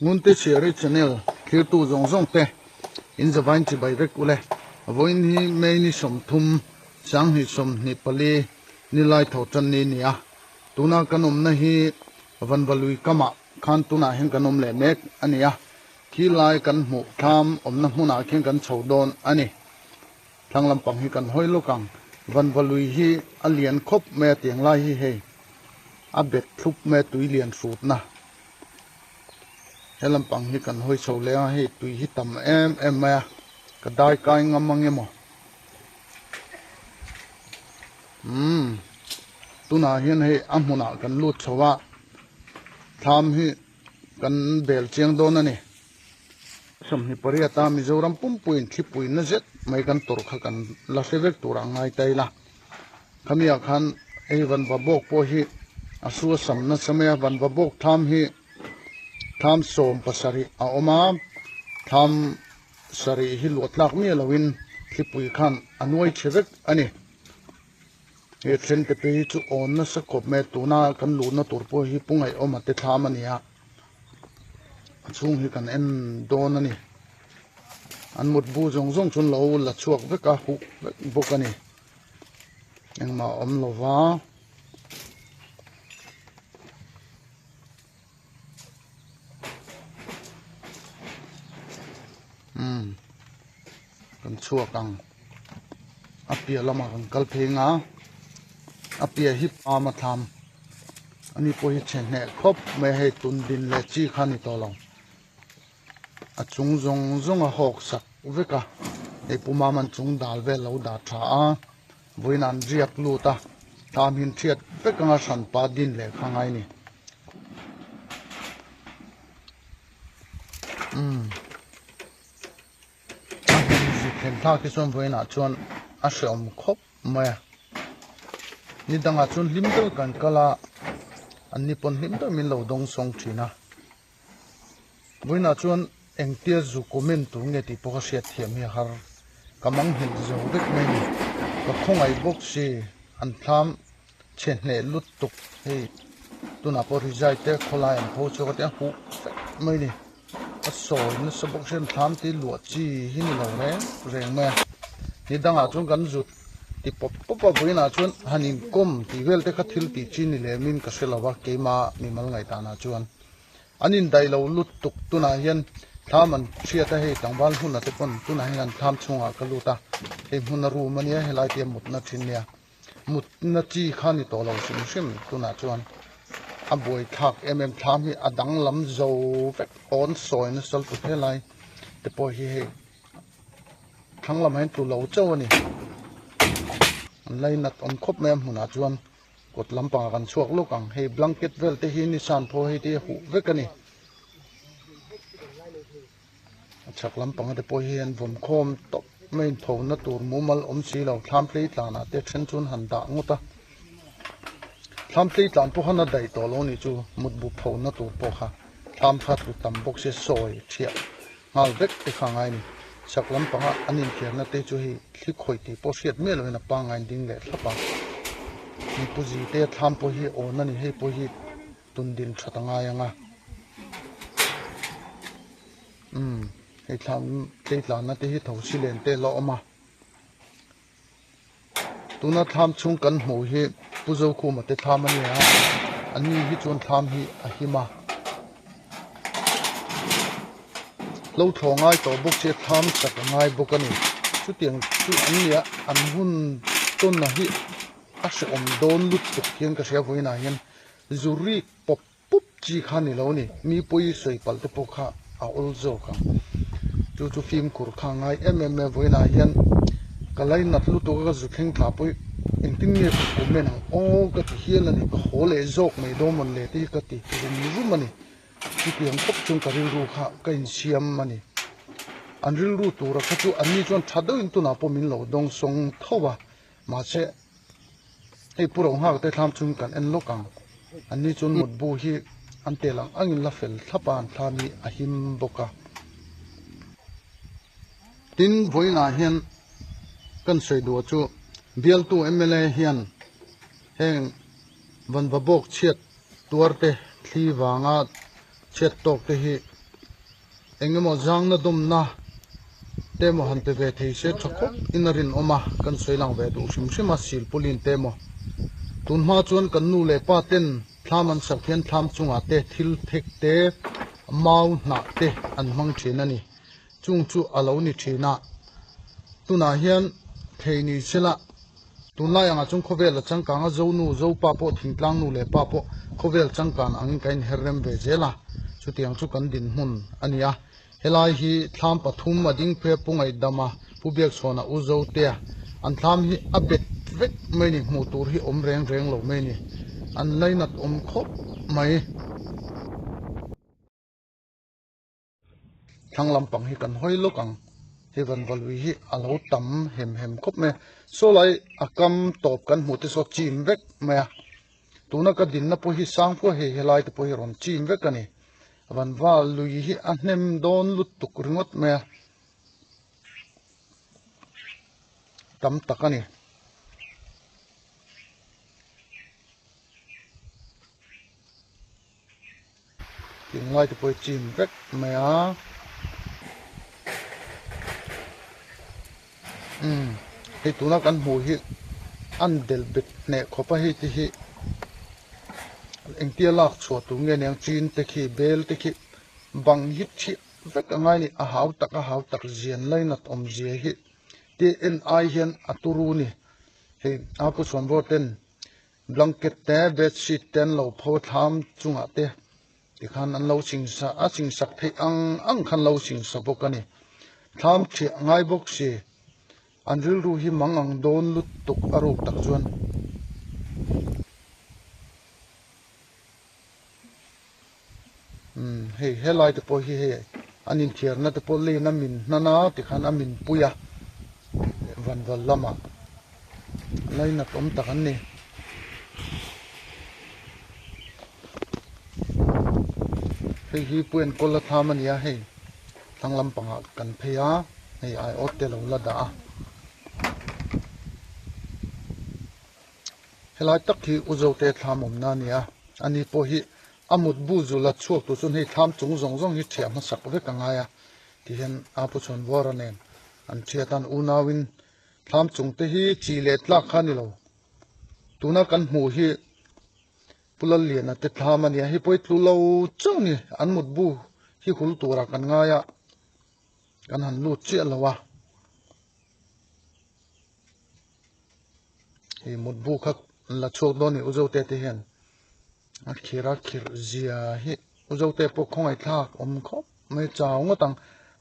Ngunte Chhiari Channel thirtu zawng zawng te in zavain chibai vek ule. Vawiin hi May ni 30, 2024 nilai tho tan ni a ni a. Tuna kan awmna hi Vanvalui kamah khan tunah hian kan awm leh mek a ni a. Khi lai kan hmuh thlam awmna hmunah khian kan chho dawn a ni. Thlang lampang hi kan hawi lawk ang. Vanvalui hi a lian khawp mai a tiang lai hi hei a bet thlup mai a tui lian hrutna. He lampang hi kan hawi chho leh a, hei tui hi tam em em mai a, ka dai kai ngam ang emaw. Umm tunah hian hei a hmunah kan lut chho a, thlam hi kan bel chiang dawn a ni. 28 a Mizoram pumpuiin thlipui na zet mai kan tawrh kha kan la hre vek tur ang ngai ta ila. Khamiah khan hei vanva bawk pawh hi a su a sam nasa mai a, vanva bawk thlam hi thlam 17 a awm a, thlam sarih hi luah tlak miah loin thlipui khan a nuai chhe vek a ni. He then te phei hi chu awn nasa khawp mai a, tuna kan luhna tur pawh hi Pu Ngaihawma te thlam a ni a, a chhung hi kan en dawn a ni. An mutbu zawng zawng chu an lo la chhuak vek a, huh vek bawk a ni. Engmah a awm lo va. Umm kan chhuak ang a piah lamah kan kal phei ang a a piah hi pam a thlam ani pawh hi chhe hneh khawp mai a hei tun din leh chi kha a ni tawh lo. A chung zawng zawng a hawk sak vek a, hei Pu Maman chung dal vel lo dah tha a, vawiin an riak lut a, thlam hin thiat vek anga hranpa din leh kha ngai ni. Umm a hmun zut thlen thlak hi chuan vawiinah chuan a hrehawm khawp mai a, ni dangah chuan hlim deuh kan kal a, an ni pawn hlim deuh min lo dawng sawng thin a. Vawiinah chuan engtia zu comment tur nge tih pawh ka hriat thiam hi a har. Ka mangnghilh zo vek mai a ni. Ka khawngaih bawk si, an thlam chhe hneh lut tuk hei tunah pawh rizai te khawlai an pho chhuak a tia huh vek mai a ni. A sawi nasa bawk si an thlam te luah chi hi ni lo reng reng mai a. Ni dangah chuan kan zut ti pawp pawp a, vawiinah chuan han inkawm tih vel te kha thil tih chi ni lemin ka hre lo va keimah mimal ngaihdanah chuan. An indaih lo lut tuk tunah hian thlam an hriat a, hei tlangval hmun a te pawn tunah hian an thlam chhungah ka lut a, hei hmun a room a nia helai te mutna thin nia, mutna chi kha ni tawh lo hrim hrim tunah chuan a buai thlak em em thlam hi a danglam zo vek awn sawi nasa lutuk helai te pawh hi hei thlang lamah hian tlu lo chauh a ni, an lainat awm khawp mai a hmunah chuan. Kawt lampangah kan chhuak lawk ang, hei blanket vel te hi nisan pawh hei te hi a huh vek a ni. A chhak lampang te pawh hi an vawm khawm tawp mai in tho na tur mumal awm si lo, thlam tlei tlanah te then chuan han dah ngawt a. Thlam tlei tlan pawh khan a daih tawh lo ni chu mutbu pho na tur pawh kha thlam kha tlu tam bawk sia sawi thiah nghal vek te kha ngai a ni. Chhak lampanga an inthiarna te chu hei thli khawih tih pawh hriat miah loin a pangngai ding leh thlap a. Mipu zi te thlam pawh hi awn a ni, hei pawh hi tundin that a ngai ang a. Umm hei thlam tleitlanna te hi thosi len te la awm a. Tuna thlam chhung kan hmuh hi Pu Zokhuma te thlam a ni a, an ni hi chuan thlam hi a him a. Hlo thlawh ngai tawh bawk che thlam chak a ngai bawk a ni. Chutiang chu an ni a, an hun tawnna hi a hrehawm dawn lutuk hian ka hria vawiinah hian zu rik pawp pawp chi kha ni lo a ni. Mi pawi sawi palh te pawh kha a awl zawk ang. Chu chu fimkhur kha a ngai em em mai a, vawiinah hian ka lainat lutuk a ka zu thleng thla pawh hi engtin nge ka comment ang aw ka ti hial a ni, ka haw leh zawk mai dawn mawn le te hi ka ti rum rum a ni. Chutiang khawp chuan ka rilru kha ka insiam a ni. An rilru tura kha chu anni chuan tha deuhin tunah pawh min lo dawng sawng tho a, mahse hei pu Rohnghak te thlam chung kan en lawk ang. Anni chuan mutbu hi an tel ang angin la fel thlap a, an thlam hi a him bawk a. Tin, vawiinah hian kan sawi duh chu bialtu mla hian heng Vanva bawk chhiat tuar te thli vanga chhiat tawk te hi. Engemaw zangna dawmna te emaw han pe ve thei se tha khawp in a rinawm a, kan sawi lang ve duh hrim hrim a, silpulin te emaw. Tun hma chuan kan nu leh pa ten thlam an sak hian thlam chungah te thil thek te, mau hnah te an hmang thin a ni. Chung chu a lo ni thin a, tunah hian thei ni sela Tunlai angah chuan khawvel a changkang a, Zonu, Zopa pawh thingtlang nu leh pa pawh khawvel changkan angin ka inher rem ve zel a, chutiang chu kan dinhmun a ni a. Helai hi thlam pathum a ding phei a, Pu Ngaihdama, Pu Biakchhawna, U Zotea an thlam hi a bet vek mai ni, hmuh tur hi awm reng reng lo mai ni, an lainat awm khawp mai. Thlang lampang hi kan hawi lawk ang. Hei vanvalui hi a lo tam hem hem khawp mai a. Saw lai a kam tawp kan hmuh te saw chim vek mai a. Tuna ka dinna pawh hi sang pawh hei helai te pawh hi rawn chim vek a ni. Vanvalui hi a hnem dawn lutuk ringawt mai a. Tam tak a ni. Thing ngai te pawh hi chim vek mai a umm hei tuna kan hmuh hi an delh bet hneh khawp a hei te hi engtia lak chhuah tur nge niang chin te khi bel te khi bang hi thiah vek a ngai a ni a hau tak a hau tak zian lainat awm zia hi te en ai hian a turu ni hei a pu chhuan rawt ten. Blanket te, bed sheet te an lo pho thlam chungah te tikhan an lo chingsa a chingsak theih ang ang khan lo chingsa bawk a ni. Thlam thiah ngai bawk si an rilru hi mang ang dawn lutuk a ruk tak chuan. Umm hei helai te pawh hi hei an inthiarna te pawh lane a min hnan a tikhan a min pui a vanval lamah lainat awm tak an ni. Hei hi Pu Enkawl a thlam a ni a hei thlang lampangah kan phei a hei aiawt te lo la dah a. Helai tak hi U Zote thlam awmna a ni a, ani pawh hi a mut bu zul a chhuak tur chuan hei thlam chung zawng zawng hi thiah hmasak vek a ngai a ti hian a pu Chhawnvawra nen an thiat a, an unauin thlam chung te hi chi leh tlak kha a ni lo. Tuna kan hmuh hi Pu Lalliana te thlam a ni a, hei pawh hi tlu lo chauh a ni, an mut bu hi hul turah kan ngai a, kan han lut chiah lo a. Hei mutbu kha la chhuak dawn ni Uzote te hian a khir a khirh zia hi Uzote pawh khawngaih thlak awm khawp mai chau ngawt ang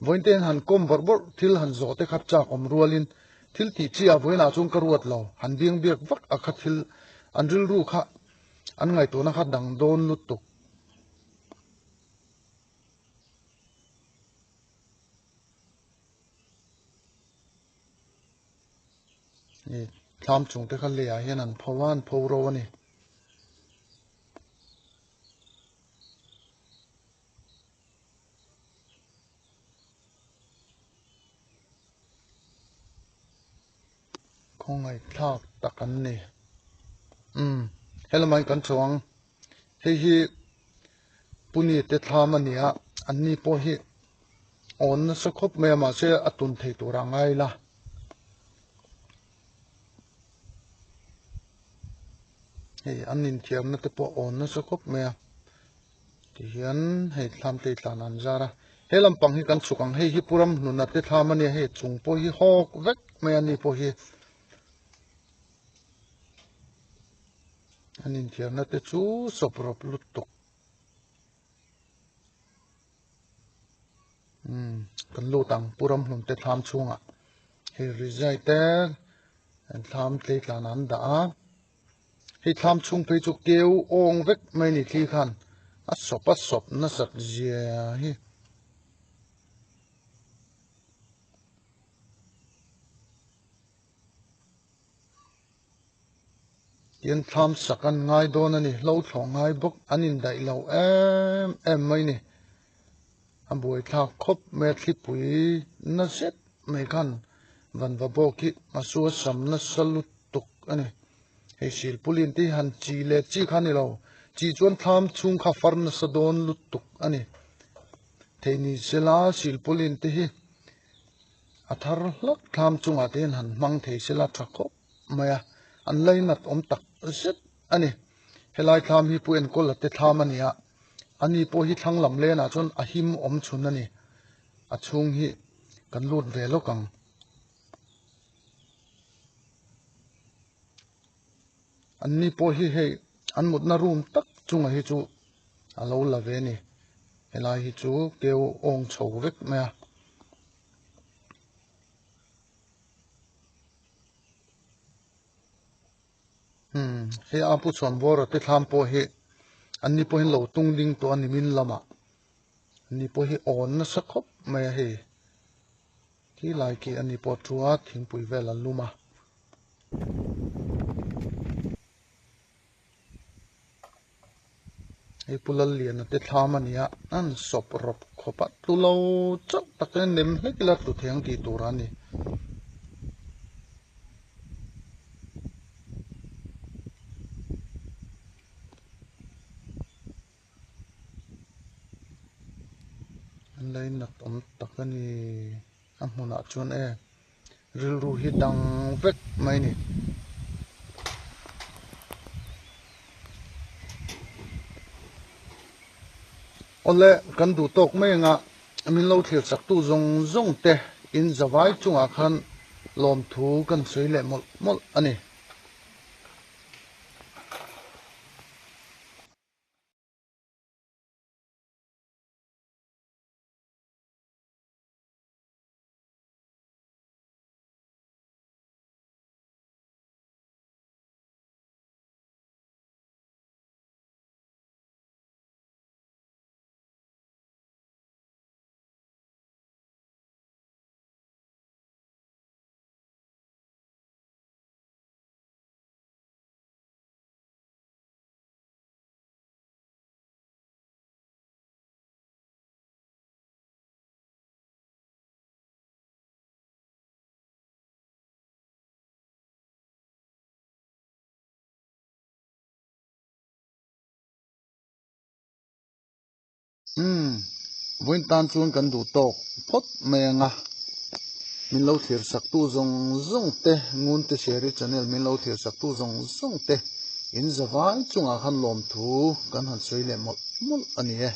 vawiin te hian han kawm bawrh bawrh thil han zawh te kha chak awm rualin thil tih chi ah vawiin ah chuan ka ruat lo han biang biak vak a kha thil an rilru kha an ngaihtuahna kha dang dawn lutuk. Ni thlam chung te kha leiah hian an pho a an pho ro a ni. Khawngaih thlak tak an ni. Umm helamah hian kan chho ang hei hi Puni te thlam a ni a an ni pawh hi awn nasa khawp mai a mahse a tun thei tur a ngai la. Hei an inthiamna te pawh awn nasa khawp mai a tihian hei thlam te tlan an zar a he lampang hi kan chhuk ang hei hi pu Ramhnuna te thlam a nia hei chung pawh hi hawk vek mai a ni pawh hi an inthiamna te chu sawp rawp lutuk. Umm kan lut ang pu Ramhlun te thlam chhungah hei rizai te an thlam tlei tlan an dah a hei thlam chhung phei chu keu awng vek mai ni thli khan a sawp a sawp nasat zia hi. Tin thlam sak an ngai dawn a ni, hlo thlawh ngai bawk an indaih lo em em mai ni. A buaithlak khawp mai a thlipui na zet mai khan vanva bawk hi a su a sam nasa lutuk a ni. Hei silpulin te hi han chi leh chi kha a ni lo, chi chuan thlam chhung kha far nasa dawn lutuk a ni. Thei ni sela silpawlin te hi a thar hlak thlam chungah te hian han hmang thei sela tha khawp mai a, an lainat awm tak zet a ni. Helai thlam hi Pu Enkawla te thlam a ni a, ani pawh hi thlang lam lenah chuan a him awm chhun a ni. A chhung hi kan lut ve lawk ang. Anni pawh hi hei an mutna room tak chunga hi chu a lo la ve a ni. Helai hi chu keu awng chho vek mai a. Hmm, hei a pu chhuan bawra te thlam pawh hi anni pawhin lo tung ding tawh a ni min lamah. Anni pawh hi awn nasa khawp mai a hei. Khi lai khi ani pawh thu a thingpui vel an lum a. Hei Pu Lalliana te thlam a nia, an sawp rawp khawp a, tlu lo chauh tak hian nem hlek ila tlu thei ang tih tur a ni. An lainat awm tak a ni a hmunah chuan e rilru hi dang vek mai a ni. Awle kan duh tawk mai anga min lo thlir chak tu zawng zawng te in zavai chungah khan lawmthu kan sawi leh mawlh mawlh a ni. Umm, vawiin tan chuan kan duh tawk phawt mai ang a, min lo thlir sak tu zawng zawng te, Ngunte Sherry channel min lo thlir sak tu zawng zawng te in zavai chungah khan lawmthu kan han sawi leh mawlh mawlh a ni e.